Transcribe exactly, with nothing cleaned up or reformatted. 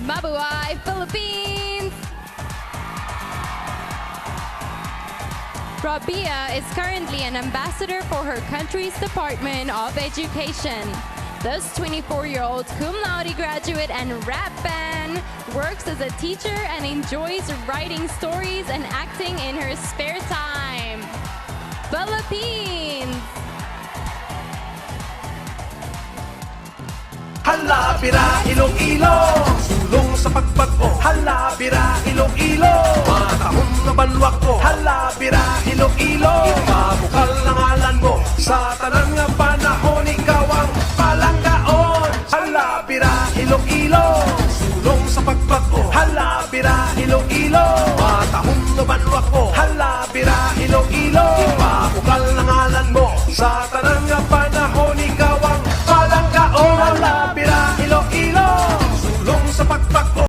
Mabuhay, Philippines! Rabia is currently an ambassador for her country's Department of Education. This twenty-four-year-old cum laude graduate and rap fan works as a teacher and enjoys writing stories and acting in her spare time. Philippines! Hala, bira, Iloilo, sulong sa pagbag-o. Hala, bira, Iloilo, matahom nga banwa ko. Hala, bira, Iloilo, ipabukal ang ngalan mo sa tanan nga panahon. Ikaw ang palanggaon. Hala, bira, Iloilo, sulong sa pagbag-o. Hala, bira, Iloilo, matahom nga banwa ko. Hala, bira, Iloilo, ipabukal ang ngalan mo sa tanan nga panahon. Ikaw ang palanggaon. Hala, bira, Iloilo, sulong sa pagbag-o.